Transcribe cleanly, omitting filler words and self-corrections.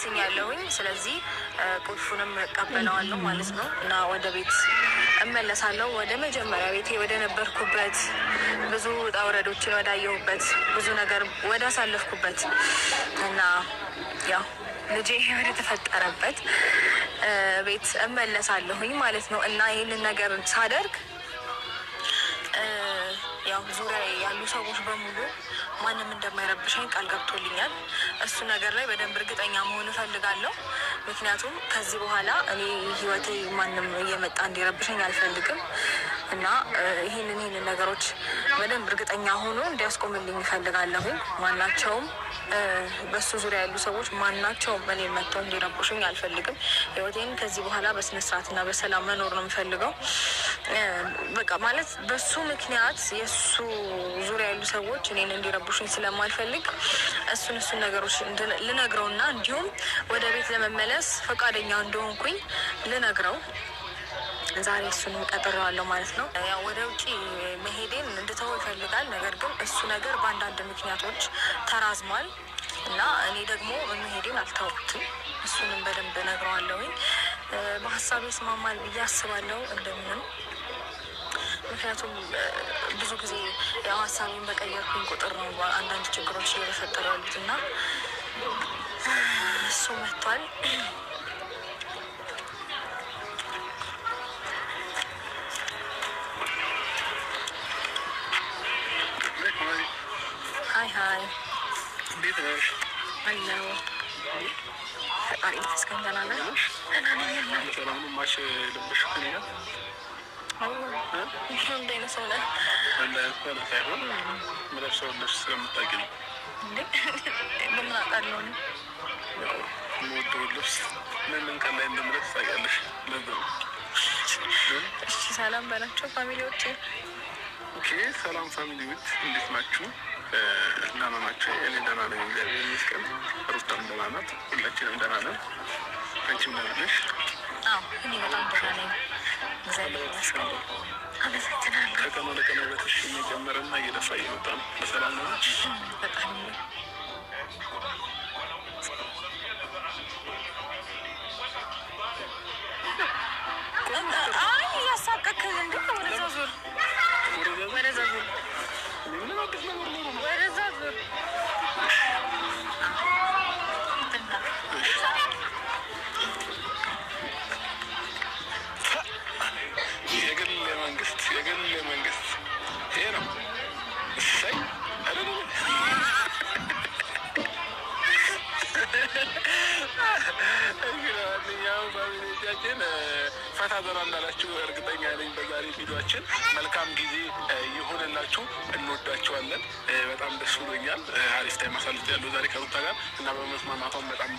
ወስኛለሁኝ። ስለዚህ ቁልፉንም እቀበለዋለሁ ማለት ነው እና ወደ ቤት እመለሳለሁ። ወደ መጀመሪያ ቤቴ ወደ ነበርኩበት፣ ብዙ ውጣ ውረዶችን ወዳየሁበት፣ ብዙ ነገር ወዳሳለፍኩበት እና ያው ልጄ ወደ ተፈጠረበት ቤት እመለሳለሁኝ ማለት ነው እና ይህንን ነገር ሳደርግ ያው ዙሪያ ያሉ ሰዎች በሙሉ ማንም እንደማይረብሸኝ ቃል ገብቶልኛል። እሱ ነገር ላይ በደንብ እርግጠኛ መሆን እፈልጋለሁ። ምክንያቱም ከዚህ በኋላ እኔ ህይወቴ ማንም እየመጣ እንዲረብሸኝ አልፈልግም እና ይህንን ነገሮች በደንብ እርግጠኛ ሆኖ እንዲያስቆምልኝ እፈልጋለሁኝ። ማናቸውም በሱ ዙሪያ ያሉ ሰዎች ማናቸውም እኔ መጥተው እንዲረብሹኝ አልፈልግም። ህይወቴን ከዚህ በኋላ በስነስርዓትና በሰላም መኖር ነው የምፈልገው። በቃ ማለት በሱ ምክንያት የእሱ ዙሪያ ያሉ ሰዎች እኔን እንዲረብሹኝ ስለማልፈልግ እሱን ነገሮች ልነግረውና እንዲሁም ወደ ቤት ለመመለስ ፈቃደኛ እንደሆንኩኝ ልነግረው ዛሬ እሱንም ቀጥሬዋለሁ ማለት ነው። ያው ወደ ውጭ መሄዴን እንድተው ይፈልጋል። ነገር ግን እሱ ነገር በአንዳንድ ምክንያቶች ተራዝሟል እና እኔ ደግሞ መሄዴን አልተውኩትም። እሱንም በደንብ እነግረዋለሁኝ። በሀሳብ ይስማማል ብዬ አስባለሁ እንደምንም። ምክንያቱም ብዙ ጊዜ ያው ሀሳቤን በቀየርኩኝ ቁጥር ነው አንዳንድ ችግሮች እየተፈጠሩ ያሉት እና እሱ መጥቷል። Hi hi፣ እንዴት ነሽ? አለሁ። ፈጣሪ ይመስገን ደህና ነኝ። ደህና ነኝ። ሰላም ነው? match ለበስሽ ከእኔ ጋር? እንደ አይነት ሰው ነህ። እንደ አይነት ሰው ሳይሆን የምለብሰውን ልብስ ስለምታውቂ ነው። እንዴ በምን አውቃለሁ እኔ? ያው የምወደውን ልብስ ምን ምን ቀን ላይ እንደምለብስ ታውቂያለሽ። ለዛ ነው። እሺ ሰላም በላቸው family ዎቼ። Okay ሰላም family ዎች እንዴት ናችሁ? ደህና ናቸው? እኔ ደህና ነኝ፣ እግዚአብሔር ይመስገን። ሩታም ደህና ናት። ሁላችንም ደህና ነን። አንቺም ደህና ነሽ? አዎ እኔ በጣም ደህና ነኝ፣ እግዚአብሔር ይመስገን። አመሰግናለሁ። ከቀን ወደ ቀን ውበትሽ እየጨመረና እየደፋ እየመጣ ነው። በሰላም ነው? በጣም። አይ እያሳቀክን እንዴ! ወደዛ ዙር፣ ወደዛ ዙር፣ ምንም አዲስ ነገር ኖሮ ነው። ወደዛ ዙር። የግል መንግስት፣ የግል መንግስት ይሄ ነው። እሰይ አይደል? ለማንኛውም family ዎቻችን ፈታ ዘና እንዳላችሁ እርግጠኛ ነኝ። በዛሬ ቪዲዮችን መልካም ጊዜ ይሁንላችሁ። እንወዳችኋለን። በጣም ደስ ብሎኛል። አሪፍ time አሳልፍ ያለው ዛሬ ከሩታ ጋር እና በመስማማቷን በጣም